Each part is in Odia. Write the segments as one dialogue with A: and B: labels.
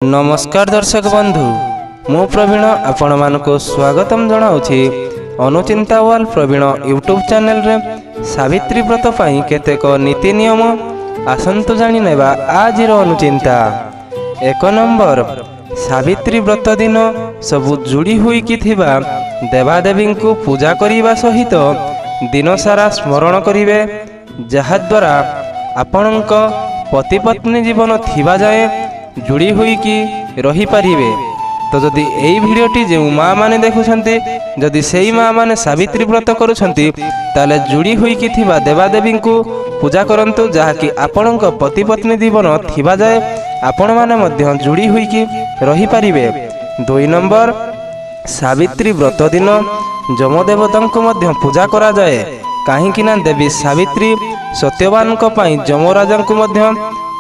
A: ନମସ୍କାର ଦର୍ଶକ ବନ୍ଧୁ, ମୁଁ ପ୍ରବୀଣ ଆପଣମାନଙ୍କୁ ସ୍ୱାଗତମ ଜଣାଉଛି ଅନୁଚିନ୍ତା ୱାର୍ଲଡ ପ୍ରବୀଣ ୟୁଟ୍ୟୁବ୍ ଚ୍ୟାନେଲରେ। ସାବିତ୍ରୀ ବ୍ରତ ପାଇଁ କେତେକ ନୀତି ନିୟମ ଆସନ୍ତୁ ଜାଣିନେବା ଆଜିର ଅନୁଚିନ୍ତା। 1 ନମ୍ବର, ସାବିତ୍ରୀ ବ୍ରତ ଦିନ ସବୁ ଯୋଡ଼ି ହୋଇକି ଥିବା ଦେବାଦେବୀଙ୍କୁ ପୂଜା କରିବା ସହିତ ଦିନସାରା ସ୍ମରଣ କରିବେ, ଯାହାଦ୍ୱାରା ଆପଣଙ୍କ ପତିପତ୍ନୀ ଜୀବନ ଥିବା ଯାଏଁ ଯୋଡ଼ି ହୋଇକି ରହିପାରିବେ। ତ ଯଦି ଏଇ ଭିଡ଼ିଓଟି ଯେଉଁ ମା ମାନେ ଦେଖୁଛନ୍ତି, ଯଦି ସେଇ ମା ମାନେ ସାବିତ୍ରୀ ବ୍ରତ କରୁଛନ୍ତି, ତାହେଲେ ଯୋଡ଼ି ହୋଇକି ଥିବା ଦେବାଦେବୀଙ୍କୁ ପୂଜା କରନ୍ତୁ, ଯାହାକି ଆପଣଙ୍କ ପତିପତ୍ନୀ ଜୀବନ ଥିବା ଯାଏ ଆପଣମାନେ ମଧ୍ୟ ଯୋଡ଼ି ହୋଇକି ରହିପାରିବେ। 2 ନମ୍ବର, ସାବିତ୍ରୀ ବ୍ରତ ଦିନ ଯମଦେବତାଙ୍କୁ ମଧ୍ୟ ପୂଜା କରାଯାଏ, କାହିଁକି ନା ଦେବୀ ସାବିତ୍ରୀ ସତ୍ୟବାନଙ୍କ ପାଇଁ ଯମରାଜାଙ୍କୁ ମଧ୍ୟ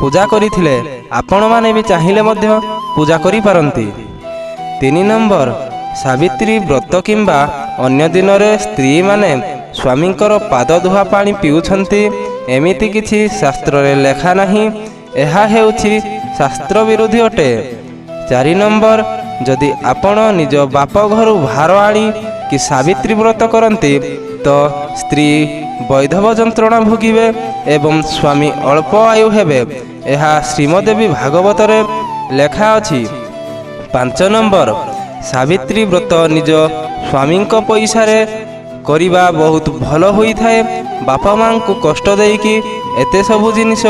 A: ପୂଜା କରିଥିଲେ। ଆପଣମାନେ ବି ଚାହିଁଲେ ମଧ୍ୟ ପୂଜା କରିପାରନ୍ତି। 3 ନମ୍ବର, ସାବିତ୍ରୀ ବ୍ରତ କିମ୍ବା ଅନ୍ୟ ଦିନରେ ସ୍ତ୍ରୀମାନେ ସ୍ୱାମୀଙ୍କର ପାଦ ଧୁଆ ପାଣି ପିଉଛନ୍ତି, ଏମିତି କିଛି ଶାସ୍ତ୍ରରେ ଲେଖା ନାହିଁ। ଏହା ହେଉଛି ଶାସ୍ତ୍ର ବିରୋଧୀ ଅଟେ। 4 ନମ୍ବର, ଯଦି ଆପଣ ନିଜ ବାପ ଘରୁ ଭାର ଆଣି କି ସାବିତ୍ରୀ ବ୍ରତ କରନ୍ତି, ତ ସ୍ତ୍ରୀ ବୈଧବ ଯନ୍ତ୍ରଣା ଭୋଗିବେ ଏବଂ ସ୍ୱାମୀ ଅଳ୍ପ ଆୟୁ ହେବେ। ଏହା ଶ୍ରୀମଦେବୀ ଭାଗବତରେ ଲେଖା ଅଛି। 5 ନମ୍ବର, ସାବିତ୍ରୀ ବ୍ରତ ନିଜ ସ୍ୱାମୀଙ୍କ ପଇସାରେ କରିବା ବହୁତ ଭଲ ହୋଇଥାଏ। ବାପା ମାଆଙ୍କୁ କଷ୍ଟ ଦେଇକି ଏତେ ସବୁ ଜିନିଷ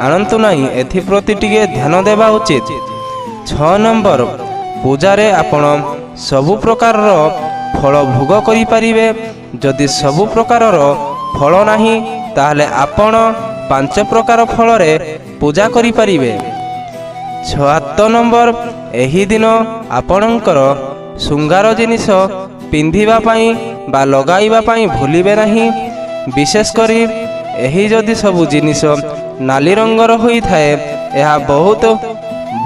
A: ଆଣନ୍ତୁ ନାହିଁ, ଏଥିପ୍ରତି ଟିକେ ଧ୍ୟାନ ଦେବା ଉଚିତ। 6 ନମ୍ବର, ପୂଜାରେ ଆପଣ ସବୁ ପ୍ରକାରର ଫଳ ଭୋଗ କରିପାରିବେ। ଯଦି ସବୁ ପ୍ରକାରର ଫଳ ନାହିଁ, ତାହେଲେ ଆପଣ 5 ପ୍ରକାର ଫଳରେ ପୂଜା କରିପାରିବେ। 7 ନମ୍ବର, ଏହି ଦିନ ଆପଣଙ୍କର ଶୃଙ୍ଗାର ଜିନିଷ ପିନ୍ଧିବା ପାଇଁ ବା ଲଗାଇବା ପାଇଁ ଭୁଲିବେ ନାହିଁ। ବିଶେଷ କରି ଏହି ଯଦି ସବୁ ଜିନିଷ ନାଲି ରଙ୍ଗର ହୋଇଥାଏ, ଏହା ବହୁତ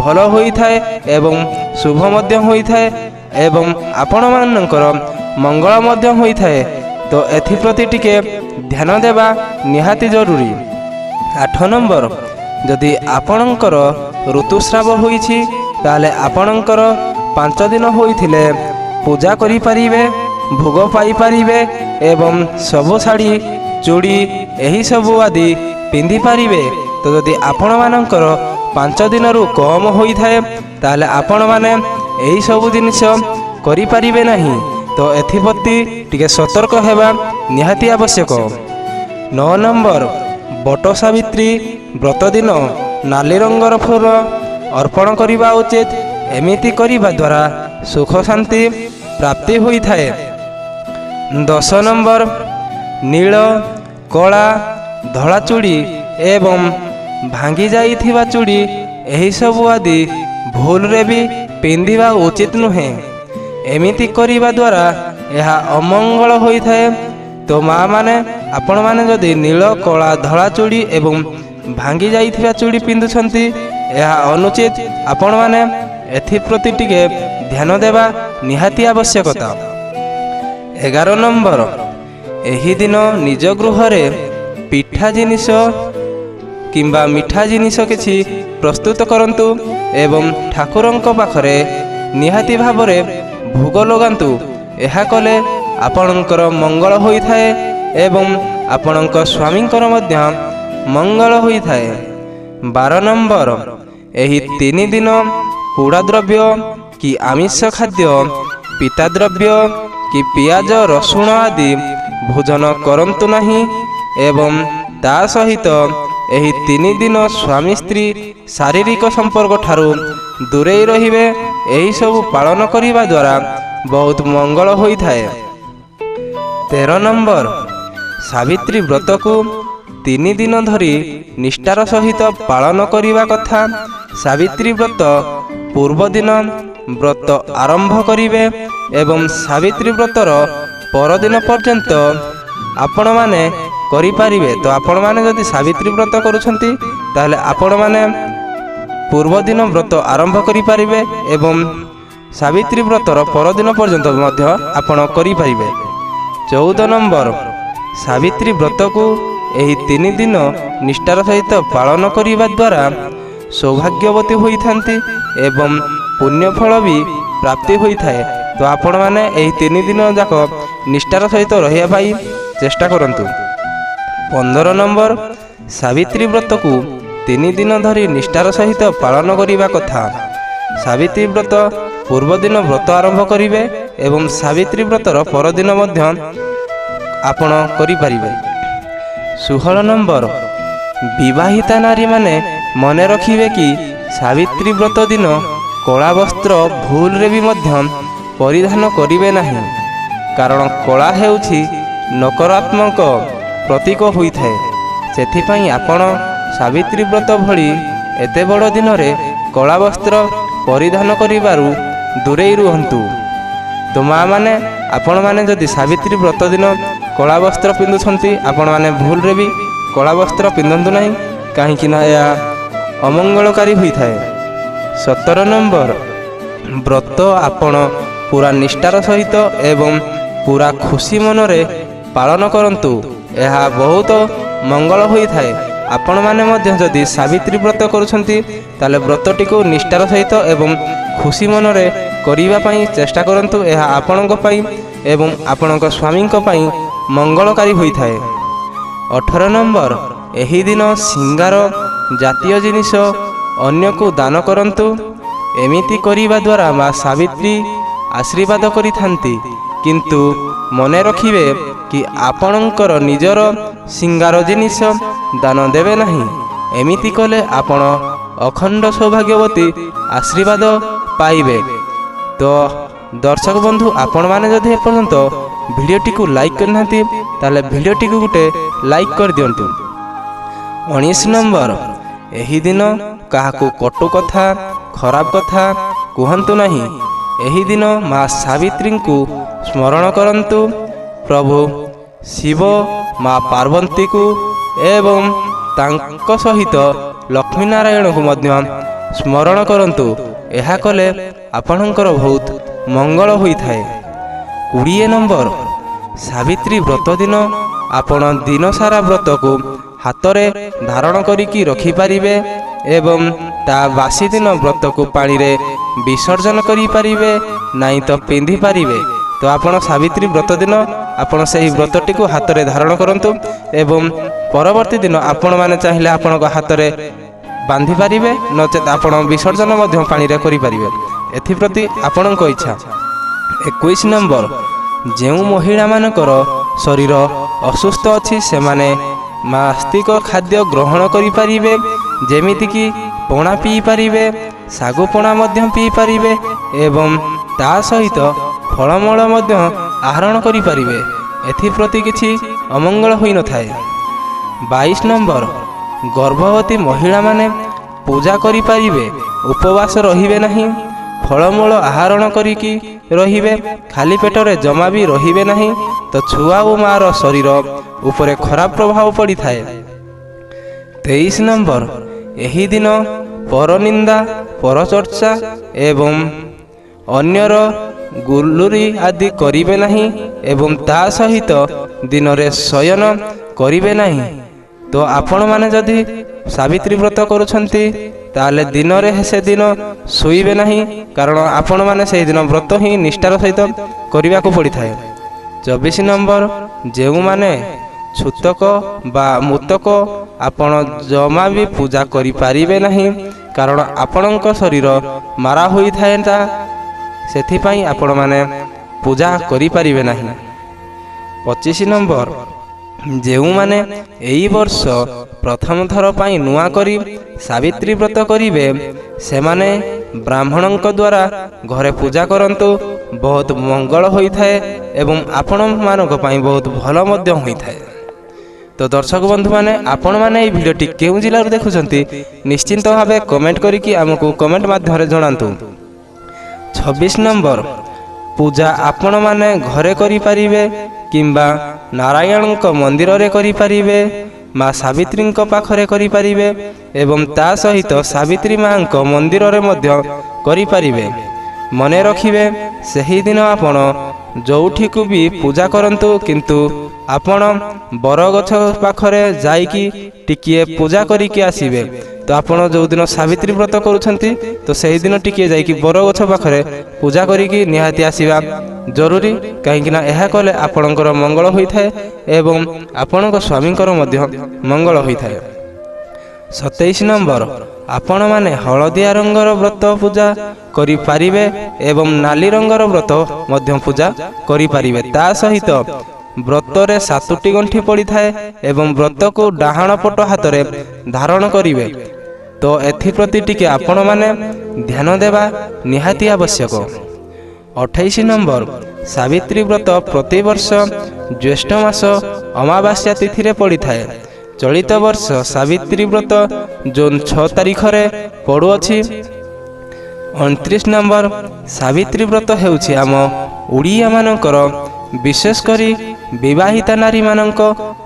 A: ଭଲ ହୋଇଥାଏ ଏବଂ ଶୁଭ ମଧ୍ୟ ହୋଇଥାଏ ଏବଂ ଆପଣମାନଙ୍କର ମଙ୍ଗଳ ମଧ୍ୟ ହୋଇଥାଏ। ତ ଏଥିପ୍ରତି ଟିକେ ଧ୍ୟାନ ଦେବା ନିହାତି ଜରୁରୀ। 8 ନମ୍ବର, ଯଦି ଆପଣଙ୍କର ଋତୁସ୍ରାବ ହୋଇଛି, ତାହେଲେ ଆପଣଙ୍କର 5 ଦିନ ହୋଇଥିଲେ ପୂଜା କରିପାରିବେ, ଭୋଗ ପାଇପାରିବେ ଏବଂ ସବୁ ଶାଢ଼ୀ, ଚୁଡ଼ି ଏହିସବୁ ଆଦି ପିନ୍ଧିପାରିବେ। ତ ଯଦି ଆପଣମାନଙ୍କର 5 ଦିନରୁ କମ୍ ହୋଇଥାଏ, ତାହେଲେ ଆପଣମାନେ ଏହିସବୁ ଜିନିଷ କରିପାରିବେ ନାହିଁ। ତ ଏଥିପ୍ରତି ଟିକେ ସତର୍କ ହେବା ନିହାତି ଆବଶ୍ୟକ। 9 ନମ୍ବର, ବଟ ସାବିତ୍ରୀ ବ୍ରତ ଦିନ ନାଲି ରଙ୍ଗର ଫୁଲ ଅର୍ପଣ କରିବା ଉଚିତ। ଏମିତି କରିବା ଦ୍ୱାରା ସୁଖ ଶାନ୍ତି ପ୍ରାପ୍ତି ହୋଇଥାଏ। 10 ନମ୍ବର, ନୀଳ, କଳା, ଧଳା ଚୁଡ଼ି ଏବଂ ଭାଙ୍ଗି ଯାଇଥିବା ଚୁଡ଼ି ଏହିସବୁ ଆଦି ଭୁଲରେ ବି ପିନ୍ଧିବା ଉଚିତ ନୁହେଁ। ଏମିତି କରିବା ଦ୍ୱାରା ଏହା ଅମଙ୍ଗଳ ହୋଇଥାଏ। ତ ମା ମାନେ, ଆପଣମାନେ ଯଦି ନୀଳ, କଳା, ଧଳା ଚୁଡ଼ି ଏବଂ ଭାଙ୍ଗି ଯାଇଥିବା ଚୁଡ଼ି ପିନ୍ଧୁଛନ୍ତି, ଏହା ଅନୁଚିତ। ଆପଣମାନେ ଏଥିପ୍ରତି ଟିକେ ଧ୍ୟାନ ଦେବା ନିହାତି ଆବଶ୍ୟକତା। 11 ନମ୍ବର, ଏହି ଦିନ ନିଜ ଗୃହରେ ପିଠା ଜିନିଷ କିମ୍ବା ମିଠା ଜିନିଷ କିଛି ପ୍ରସ୍ତୁତ କରନ୍ତୁ ଏବଂ ଠାକୁରଙ୍କ ପାଖରେ ନିହାତି ଭାବରେ ଭୋଗ ଲଗାନ୍ତୁ। ଏହା କଲେ ଆପଣଙ୍କର ମଙ୍ଗଳ ହୋଇଥାଏ ଏବଂ ଆପଣଙ୍କ ସ୍ୱାମୀଙ୍କର ମଧ୍ୟ ମଙ୍ଗଳ ହୋଇଥାଏ। 12 ନମ୍ବର, ଏହି 3 ଦିନ ପୋଡ଼ା ଦ୍ରବ୍ୟ କି ଆମିଷ ଖାଦ୍ୟ, ପିତା ଦ୍ରବ୍ୟ କି ପିଆଜ ରସୁଣ ଆଦି ଭୋଜନ କରନ୍ତୁ ନାହିଁ ଏବଂ ତା ସହିତ ଏହି 3 ଦିନ ସ୍ୱାମୀ ସ୍ତ୍ରୀ ଶାରୀରିକ ସମ୍ପର୍କ ଠାରୁ ଦୂରେଇ ରହିବେ। ଏହିସବୁ ପାଳନ କରିବା ଦ୍ୱାରା ବହୁତ ମଙ୍ଗଳ ହୋଇଥାଏ। 13 ନମ୍ବର, ସାବିତ୍ରୀ ବ୍ରତକୁ 3 ଦିନ ଧରି ନିଷ୍ଠାର ସହିତ ପାଳନ କରିବା କଥା। ସାବିତ୍ରୀ ବ୍ରତ ପୂର୍ବଦିନ ବ୍ରତ ଆରମ୍ଭ କରିବେ ଏବଂ ସାବିତ୍ରୀ ବ୍ରତର ପରଦିନ ପର୍ଯ୍ୟନ୍ତ ଆପଣମାନେ କରିପାରିବେ। ତ ଆପଣମାନେ ଯଦି ସାବିତ୍ରୀ ବ୍ରତ କରୁଛନ୍ତି, ତାହେଲେ ଆପଣମାନେ ପୂର୍ବଦିନ ବ୍ରତ ଆରମ୍ଭ କରିପାରିବେ ଏବଂ ସାବିତ୍ରୀ ବ୍ରତର ପରଦିନ ପର୍ଯ୍ୟନ୍ତ ମଧ୍ୟ ଆପଣ କରିପାରିବେ। 14 ନମ୍ବର, ସାବିତ୍ରୀ ବ୍ରତକୁ ଏହି 3 ଦିନ ନିଷ୍ଠାର ସହିତ ପାଳନ କରିବା ଦ୍ୱାରା ସୌଭାଗ୍ୟବତୀ ହୋଇଥାନ୍ତି ଏବଂ ପୁଣ୍ୟଫଳ ବି ପ୍ରାପ୍ତି ହୋଇଥାଏ। ତ ଆପଣମାନେ ଏହି 3 ଦିନ ଯାକ ନିଷ୍ଠାର ସହିତ ରହିବା ପାଇଁ ଚେଷ୍ଟା କରନ୍ତୁ। 15 ନମ୍ବର, ସାବିତ୍ରୀ ବ୍ରତକୁ 3 ଦିନ ଧରି ନିଷ୍ଠାର ସହିତ ପାଳନ କରିବା କଥା। ସାବିତ୍ରୀ ବ୍ରତ ପୂର୍ବଦିନ ବ୍ରତ ଆରମ୍ଭ କରିବେ ଏବଂ ସାବିତ୍ରୀ ବ୍ରତର ପରଦିନ ମଧ୍ୟ ଆପଣ କରିପାରିବେ। 16 ନମ୍ବର, ବିବାହିତା ନାରୀମାନେ ମନେ ରଖିବେ କି ସାବିତ୍ରୀ ବ୍ରତ ଦିନ କଳା ବସ୍ତ୍ର ଭୁଲରେ ବି ମଧ୍ୟ ପରିଧାନ କରିବେ ନାହିଁ, କାରଣ କଳା ହେଉଛି ନକାରାତ୍ମକ ପ୍ରତୀକ ହୋଇଥାଏ। ସେଥିପାଇଁ ଆପଣ ସାବିତ୍ରୀ ବ୍ରତ ଭଳି ଏତେ ବଡ଼ ଦିନରେ କଳା ବସ୍ତ୍ର ପରିଧାନ କରିବାରୁ ଦୂରେଇ ରୁହନ୍ତୁ। ତ ମାଆମାନେ, ଆପଣମାନେ ଯଦି ସାବିତ୍ରୀ ବ୍ରତ ଦିନ କଳା ବସ୍ତ୍ର ପିନ୍ଧୁଛନ୍ତି, ଆପଣମାନେ ଭୁଲରେ ବି କଳା ବସ୍ତ୍ର ପିନ୍ଧନ୍ତୁ ନାହିଁ, କାହିଁକି ନା ଏହା ଅମଙ୍ଗଳକାରୀ ହୋଇଥାଏ। 17 ନମ୍ବର, ବ୍ରତ ଆପଣ ପୁରା ନିଷ୍ଠାର ସହିତ ଏବଂ ପୁରା ଖୁସି ମନରେ ପାଳନ କରନ୍ତୁ। ଏହା ବହୁତ ମଙ୍ଗଳ ହୋଇଥାଏ। ଆପଣମାନେ ମଧ୍ୟ ଯଦି ସାବିତ୍ରୀ ବ୍ରତ କରୁଛନ୍ତି, ତାହେଲେ ବ୍ରତଟିକୁ ନିଷ୍ଠାର ସହିତ ଏବଂ ଖୁସି ମନରେ କରିବା ପାଇଁ ଚେଷ୍ଟା କରନ୍ତୁ। ଏହା ଆପଣଙ୍କ ପାଇଁ ଏବଂ ଆପଣଙ୍କ ସ୍ୱାମୀଙ୍କ ପାଇଁ ମଙ୍ଗଳକାରୀ ହୋଇଥାଏ। 18 ନମ୍ବର, ଏହି ଦିନ ସିଙ୍ଗାର ଜାତୀୟ ଜିନିଷ ଅନ୍ୟକୁ ଦାନ କରନ୍ତୁ। ଏମିତି କରିବା ଦ୍ୱାରା ମା ସାବିତ୍ରୀ ଆଶୀର୍ବାଦ କରିଥାନ୍ତି। କିନ୍ତୁ ମନେ ରଖିବେ କି ଆପଣଙ୍କର ନିଜର ସିଙ୍ଗାର ଜିନିଷ ଦାନ ଦେବେ ନାହିଁ। ଏମିତି କଲେ ଆପଣ ଅଖଣ୍ଡ ସୌଭାଗ୍ୟବତୀ ଆଶୀର୍ବାଦ ପାଇବେ। ତ ଦର୍ଶକ ବନ୍ଧୁ, ଆପଣମାନେ ଯଦି ଏପର୍ଯ୍ୟନ୍ତ ଭିଡ଼ିଓଟିକୁ ଲାଇକ୍ କରିନାହାନ୍ତି, ତାହେଲେ ଭିଡ଼ିଓଟିକୁ ଗୋଟେ ଲାଇକ୍ କରିଦିଅନ୍ତୁ। 19 ନମ୍ବର, ଏହି ଦିନ କାହାକୁ କଟୁ କଥା, ଖରାପ କଥା କୁହନ୍ତୁ ନାହିଁ। ଏହି ଦିନ ମା ସାବିତ୍ରୀଙ୍କୁ ସ୍ମରଣ କରନ୍ତୁ, ପ୍ରଭୁ ଶିବ, ମା ପାର୍ବତୀଙ୍କୁ ଏବଂ ତାଙ୍କ ସହିତ ଲକ୍ଷ୍ମୀନାରାୟଣକୁ ମଧ୍ୟ ସ୍ମରଣ କରନ୍ତୁ। ଏହା କଲେ ଆପଣଙ୍କର ବହୁତ ମଙ୍ଗଳ ହୋଇଥାଏ। 20 ନମ୍ବର, ସାବିତ୍ରୀ ବ୍ରତ ଦିନ ଆପଣ ଦିନସାରା ବ୍ରତକୁ ହାତରେ ଧାରଣ କରିକି ରଖିପାରିବେ ଏବଂ ତା ବାସି ଦିନ ବ୍ରତକୁ ପାଣିରେ ବିସର୍ଜନ କରିପାରିବେ, ନାହିଁ ତ ପିନ୍ଧିପାରିବେ। ତ ଆପଣ ସାବିତ୍ରୀ ବ୍ରତ ଦିନ ଆପଣ ସେହି ବ୍ରତଟିକୁ ହାତରେ ଧାରଣ କରନ୍ତୁ ଏବଂ ପରବର୍ତ୍ତୀ ଦିନ ଆପଣମାନେ ଚାହିଁଲେ ଆପଣଙ୍କ ହାତରେ ବାନ୍ଧି ପାରିବେ, ନଚେତ୍ ଆପଣ ବିସର୍ଜନ ମଧ୍ୟ ପାଣିରେ କରିପାରିବେ। ଏଥିପ୍ରତି ଆପଣଙ୍କ ଇଚ୍ଛା। 21 ନମ୍ବର, ଯେଉଁ ମହିଳାମାନଙ୍କର ଶରୀର ଅସୁସ୍ଥ ଅଛି, ସେମାନେ ମାଂସିକ ଖାଦ୍ୟ ଗ୍ରହଣ କରିପାରିବେ, ଯେମିତିକି ପଣା ପିଇପାରିବେ, ଶାଗୁ ପଣା ମଧ୍ୟ ପିଇପାରିବେ ଏବଂ ତା ସହିତ ଫଳମୂଳ ମଧ୍ୟ ଆହରଣ କରିପାରିବେ। ଏଥିପ୍ରତି କିଛି ଅମଙ୍ଗଳ ହୋଇନଥାଏ। 22 ନମ୍ବର, ଗର୍ଭବତୀ ମହିଳାମାନେ ପୂଜା କରିପାରିବେ, ଉପବାସ ରହିବେ ନାହିଁ, ଫଳମୂଳ ଆହରଣ କରିକି ରହିବେ, ଖାଲି ପେଟରେ ଜମା ବି ରହିବେ ନାହିଁ। ତ ଛୁଆ ଓ ମାଆର ଶରୀର ଉପରେ ଖରାପ ପ୍ରଭାବ ପଡ଼ିଥାଏ। 23 ନମ୍ବର, ଏହି ଦିନ ପରନିନ୍ଦା, ପରଚର୍ଚ୍ଚା ଏବଂ ଅନ୍ୟର ଗୁଲୁରି ଆଦି କରିବେ ନାହିଁ ଏବଂ ତା ସହିତ ଦିନରେ ଶୟନ କରିବେ ନାହିଁ। ତ ଆପଣମାନେ ଯଦି ସାବିତ୍ରୀ ବ୍ରତ କରୁଛନ୍ତି, ତାହେଲେ ଦିନରେ ସେଦିନ ଶୋଇବେ ନାହିଁ, କାରଣ ଆପଣମାନେ ସେହିଦିନ ବ୍ରତ ହିଁ ନିଷ୍ଠାର ସହିତ କରିବାକୁ ପଡ଼ିଥାଏ। 24 ନମ୍ବର, ଯେଉଁମାନେ ଛୁତକ ବା ମୃତକ, ଆପଣ ଜମା ବି ପୂଜା କରିପାରିବେ ନାହିଁ, କାରଣ ଆପଣଙ୍କ ଶରୀର ମାରା ହୋଇଥାଏ ତା ସେଥିପାଇଁ ଆପଣମାନେ ପୂଜା କରିପାରିବେ ନାହିଁ। 25 ନମ୍ବର, ଯେଉଁମାନେ ଏଇ ବର୍ଷ ପ୍ରଥମ ଥର ପାଇଁ ନୂଆ କରି ସାବିତ୍ରୀ ବ୍ରତ କରିବେ, ସେମାନେ ବ୍ରାହ୍ମଣଙ୍କ ଦ୍ୱାରା ଘରେ ପୂଜା କରନ୍ତୁ। ବହୁତ ମଙ୍ଗଳ ହୋଇଥାଏ ଏବଂ ଆପଣମାନଙ୍କ ପାଇଁ ବହୁତ ଭଲ ମଧ୍ୟ ହୋଇଥାଏ। ତ ଦର୍ଶକ ବନ୍ଧୁମାନେ, ଆପଣମାନେ ଏହି ଭିଡ଼ିଓଟି କେଉଁ ଜିଲ୍ଲାରୁ ଦେଖୁଛନ୍ତି, ନିଶ୍ଚିନ୍ତ ଭାବେ କମେଣ୍ଟ କରିକି ଆମକୁ କମେଣ୍ଟ ମାଧ୍ୟମରେ ଜଣାନ୍ତୁ। 26 ନମ୍ବର, ପୂଜା ଆପଣମାନେ ଘରେ କରିପାରିବେ କିମ୍ବା ନାରାୟଣଙ୍କ ମନ୍ଦିରରେ କରିପାରିବେ, ମା ସାବିତ୍ରୀଙ୍କ ପାଖରେ କରିପାରିବେ ଏବଂ ତା ସହିତ ସାବିତ୍ରୀ ମାଙ୍କ ମନ୍ଦିରରେ ମଧ୍ୟ କରିପାରିବେ। ମନେ ରଖିବେ, ସେହିଦିନ ଆପଣ ଯେଉଁଠିକୁ ବି ପୂଜା କରନ୍ତୁ, କିନ୍ତୁ ଆପଣ ବରଗଛ ପାଖରେ ଯାଇକି ଟିକିଏ ପୂଜା କରିକି ଆସିବେ। ତ ଆପଣ ଯେଉଁଦିନ ସାବିତ୍ରୀ ବ୍ରତ କରୁଛନ୍ତି, ତ ସେହିଦିନ ଟିକିଏ ଯାଇକି ବରଗଛ ପାଖରେ ପୂଜା କରିକି ନିହାତି ଆସିବା ଜରୁରୀ, କାହିଁକିନା ଏହା କଲେ ଆପଣଙ୍କର ମଙ୍ଗଳ ହୋଇଥାଏ ଏବଂ ଆପଣଙ୍କ ସ୍ୱାମୀଙ୍କର ମଧ୍ୟ ମଙ୍ଗଳ ହୋଇଥାଏ। 27 ନମ୍ବର, ଆପଣମାନେ ହଳଦିଆ ରଙ୍ଗର ବ୍ରତ ପୂଜା କରିପାରିବେ ଏବଂ ନାଲି ରଙ୍ଗର ବ୍ରତ ମଧ୍ୟ ପୂଜା କରିପାରିବେ। ତା ସହିତ ବ୍ରତରେ ସାତୋଟି ଗଣ୍ଠି ପଡ଼ିଥାଏ ଏବଂ ବ୍ରତକୁ ଡାହାଣ ପଟ ହାତରେ ଧାରଣ କରିବେ। ତ ଏଥିପ୍ରତି ଟିକେ ଆପଣମାନେ ଧ୍ୟାନ ଦେବା ନିହାତି ଆବଶ୍ୟକ। 28 ନମ୍ବର, ସାବିତ୍ରୀ ବ୍ରତ ପ୍ରତିବର୍ଷ ଜ୍ୟେଷ୍ଠ ମାସ ଅମାବାସ୍ୟା ତିଥିରେ ପଡ଼ିଥାଏ। ଚଳିତ ବର୍ଷ ସାବିତ୍ରୀ ବ୍ରତ ଜୁନ୍ 6 ତାରିଖରେ ପଡ଼ୁଅଛି। 29 ନମ୍ବର, ସାବିତ୍ରୀ ବ୍ରତ ହେଉଛି ଆମ ଓଡ଼ିଆମାନଙ୍କର, ବିଶେଷ କରି ବିବାହିତା ନାରୀମାନଙ୍କ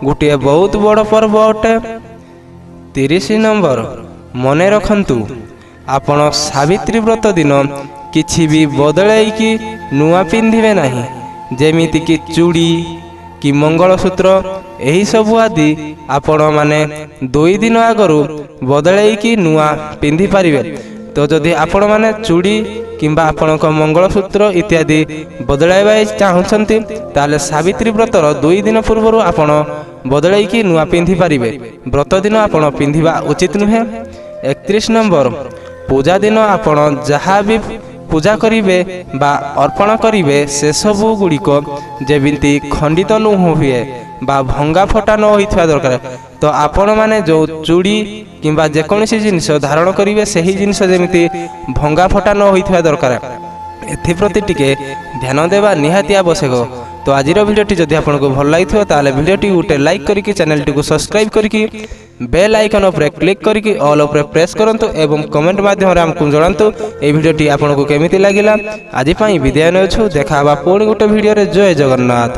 A: ଗୋଟିଏ ବହୁତ ବଡ଼ ପର୍ବ ଅଟେ। 30 ନମ୍ବର, ମନେ ରଖନ୍ତୁ, ଆପଣ ସାବିତ୍ରୀ ବ୍ରତ ଦିନ କିଛି ବି ବଦଳାଇକି ନୂଆ ପିନ୍ଧିବେ ନାହିଁ, ଯେମିତିକି ଚୁଡ଼ି କି ମଙ୍ଗଳସୂତ୍ର ଏହିସବୁ ଆଦି। ଆପଣମାନେ 2 ଦିନ ଆଗରୁ ବଦଳାଇକି ନୂଆ ପିନ୍ଧିପାରିବେ। ତ ଯଦି ଆପଣମାନେ ଚୁଡ଼ି କିମ୍ବା ଆପଣଙ୍କ ମଙ୍ଗଳସୂତ୍ର ଇତ୍ୟାଦି ବଦଳାଇବା ଚାହୁଁଛନ୍ତି, ତାହେଲେ ସାବିତ୍ରୀ ବ୍ରତର 2 ଦିନ ପୂର୍ବରୁ ଆପଣ ବଦଳାଇକି ନୂଆ ପିନ୍ଧିପାରିବେ। ବ୍ରତ ଦିନ ଆପଣ ପିନ୍ଧିବା ଉଚିତ ନୁହେଁ। 31 ନମ୍ବର, ପୂଜା ଦିନ ଆପଣ ଯାହା ବି ପୂଜା କରିବେ ବା ଅର୍ପଣ କରିବେ, ସେସବୁ ଗୁଡ଼ିକ ଯେମିତି ଖଣ୍ଡିତ ନ ହୁଏ ବା ଭଙ୍ଗା ଫଟା ନ ହୋଇଥିବା ଦରକାର। ତ ଆପଣମାନେ ଯେଉଁ ଚୁଡ଼ି କିମ୍ବା ଯେକୌଣସି ଜିନିଷ ଧାରଣ କରିବେ, ସେହି ଜିନିଷ ଯେମିତି ଭଙ୍ଗା ଫଟା ନ ହୋଇଥିବା ଦରକାର। ଏଥିପ୍ରତି ଟିକେ ଧ୍ୟାନ ଦେବା ନିହାତି ଆବଶ୍ୟକ। ତ ଆଜିର ଭିଡ଼ିଓଟି ଯଦି ଆପଣଙ୍କୁ ଭଲ ଲାଗିଥିବ, ତାହେଲେ ଭିଡ଼ିଓଟି ଗୋଟେ ଲାଇକ୍ କରିକି, ଚ୍ୟାନେଲଟିକୁ ସବସ୍କ୍ରାଇବ୍ କରିକି, ବେଲ୍ ଆଇକନ୍ ଉପରେ କ୍ଲିକ୍ କରିକି ଅଲ୍ ଉପରେ ପ୍ରେସ୍ କରନ୍ତୁ ଏବଂ କମେଣ୍ଟ ମାଧ୍ୟମରେ ଆମକୁ ଜଣାନ୍ତୁ ଏହି ଭିଡ଼ିଓଟି ଆପଣଙ୍କୁ କେମିତି ଲାଗିଲା। ଆଜି ପାଇଁ ବିଦାୟ ନେଉଛୁ। ଦେଖା ହେବା ପୁଣି ଗୋଟେ ଭିଡ଼ିଓରେ। ଜୟ ଜଗନ୍ନାଥ।